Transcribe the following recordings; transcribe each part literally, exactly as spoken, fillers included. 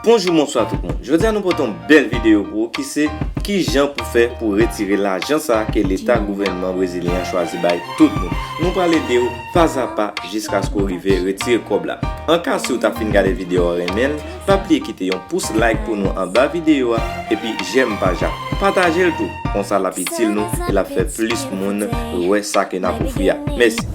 Bonjou, bonswa tout moun. Jodi a nou pote yon bèl videyo pou ou ki se kijan pou fè pou retire lajan sa a ke leta gouvènman brezilyen an chwazi bay tout moun. Nou pral ede w pa a pa jiskaske w rive retire kòb la. Anka si w ta fin gade videyo a renmen l, pa bliye kite yon pous like pou nou anba videyo a, epi jèm paj la. Pataje l tou, konsa l ap itil nou e l ap fè plis moun wè sa ke n ap ofri a. Mèsi.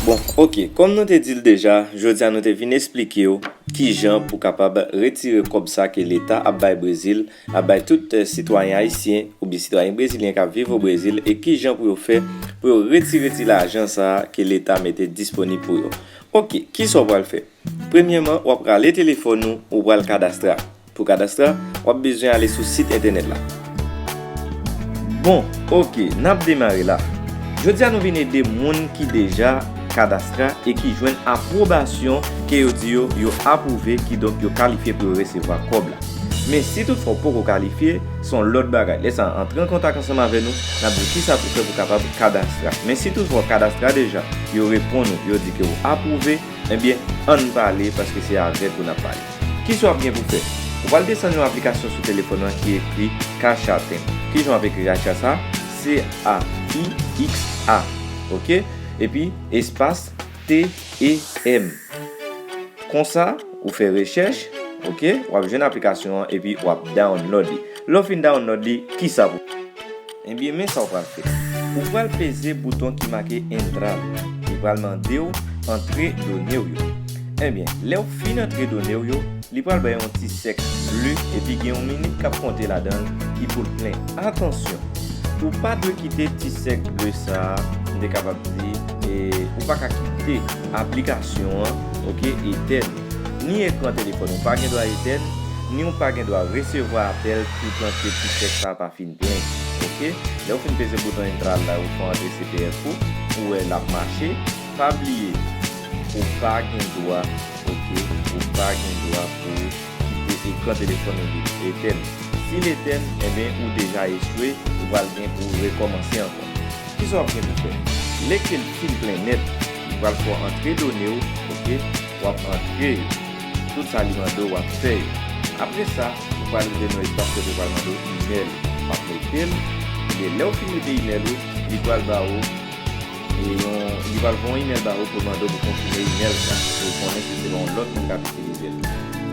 Bon, oke, kòm nou te di l deja, jodi a nou te vin esplike w kijan pou kapab retire kòb sa ke leta ap bay Brezil, ap bay tout, eh, sitwayen ayisyen oubyen sitwayen brezilyen k ap viv o Brezil, e kijan pou yo fè pou yo retire ti lajan sa a ke leta mete disponib pou yo. Oke, kisa w pral fè? Premyèman, w ap rale telefòn ou, ou pral Cadastra. Pou Cadastra, w ap bezwen ale sou sit entènèt la. Bon, oke, n ap demare la. Jodi a nou vin ede moun ki deja Cadastra e ki jwenn apwobasyon ke yo di yo, yo apwouve, kidonk yo kalifye pou yo resevwa kòb la. Men si toutfwa w poko kalifye, se yon lòt bagay. Lè sa a, antre an kontak ansanm avè nou, n ap di w kisa pou fè pou kapab Cadastra. Men si toutfwa w Cadastra deja, yo reponn ou, yo di ke w apwouve, ebyen, ann pale, paske se avèk ou n ap pale. Kisa w ap gen pou fè? Ou pral desann yon aplikasyon sou telefòn nan ki ekri Caixa Tem. Kijan w ap ekri Caixa sa? C A I X A, oke? Epi, espas T E M. Konsa, ou fè rechèch, oke? W ap jwenn aplikasyon an, epi w ap download li. Lè w fin download li, kisa pou Ebyen, men sa w pral fè. Ou pral peze bouton ki make Entrar. Li pral mande w antre done w yo. Ebyen, lè w fin antre done w yo, li pral bay yon ti sèk ble epi gen yon minit k ap konte ladan l ki pou l plen. Atansyon, ou pa dwe kite ti sèk ble sa a, m te kapab di, e, ou pa ka kite aplikasyon an, oke, etèn. Ni ekran telefòn ou pa gen dwa etèn, ni ou pa gen dwa resevwa apèl toutan ke ti sèk sa a pa fin plen. Oke? Lè w fin peze bouton Entrar la, ou fè antre C P F ou, ou wè l ap mache. Pa bliye, ou pa gen dwa, oke, ou pa gen dwa pou kite ekran telefòn ou li etèn. Si l etèn, enben, ou deja echwe, ou pral gen pou rekòmanse ankò. Kisa w ap gen pou fè? Lè ke l fin plen nèt, li pral fè w antre done w, oke? W ap antre yo. Tout sa li mande w, w ap fè yo. Apre sa, ou pral rive nan espas kote yo pral mande w imèl ou. W ap mete l, e lè w fin mete imèl ou, li pral ba ou, e yon, li pral voye yon imèl ba ou pou l mande w pou konfime imèl sa, pou l konnen si se pa yon lòt moun k ap itilize l.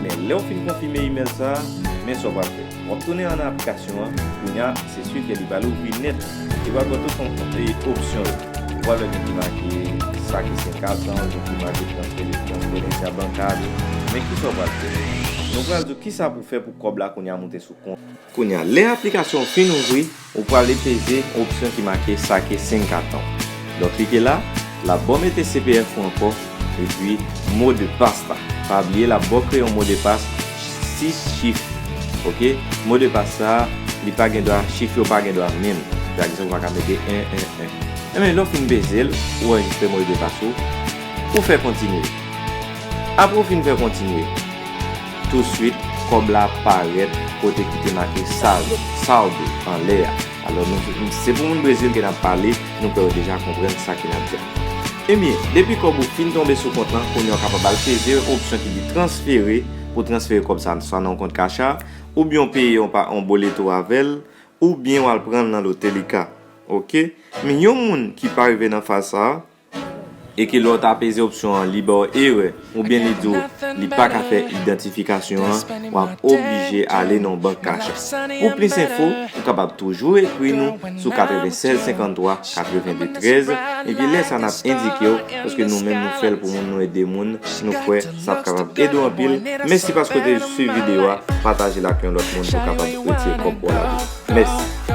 Men lè w fin konfime imèl sa, men sa w pral fè. W ap tounen ann aplikasyon an, kounye a, se si ke li pral ouvri nèt, li pral ba w tout yon, e, opsyon yo. Ou pral wè gen ki make sake senkatan, gen ki make transfere, transferencia bancaria. Men kisa w pral fè? Nou pral di w kisa pou fè pou kòb la kounye a moute sou kont. Kounye a, lè aplikasyon an fin ouvri, ou prale peze opsyon ki make sake senkatan. Lè w klike la, l ap ba w mete C P F ou ankò, epi modpas la. Pa bliye, l ap ba w kreye yon modpas sis chif. Oke? Modpas sa a, li pa gen dwa, chif yo pa gen dwa menm. Pa egzanp, ou pa ka mete en, en, en. Enben, lè w fin peze l, ou anrejistre modpas ou, ou fè kontinye. Apre w fin fè kontinye, touswit, kòb la ap parèt kote ki te make saldo, saldo anlè a. Alò, nou, se pou moun Brezil ke n ap pale, nou kwè yo deja konprann sa ke n ap di a. Ebyen, depi kòb ou fin tonbe sou kont lan, kounye a w kapab al peze opsyon ki di transfere, pou transfere kòb sa, swa nan yon kont Caixa, oubyen w peye yon pa, yon boleto avè l, oubyen w al pran l nan Lotérica. Oke? Men yon moun ki pa rive nan faz sa a, e ke lè w ta peze opsyon an, li ba w erè, oubyen li di w li pa ka fè idantifikasyon an, w ap oblije ale nan yon bank Caixa. Pou plis enfo, ou kapab toujou ekri nou sou katrevennsèz senkanntwa katrevenndez trèz, epi lè sa n ap endike w, paske nou menm nou fè l pou moun, nou ede moun, nou kwè sa ap kapab ede w anpil. Mèsi paske w te swiv videyo a, pataje l ak yon lòt moun pou kapab retire kòb pou w ladan. Mèsi.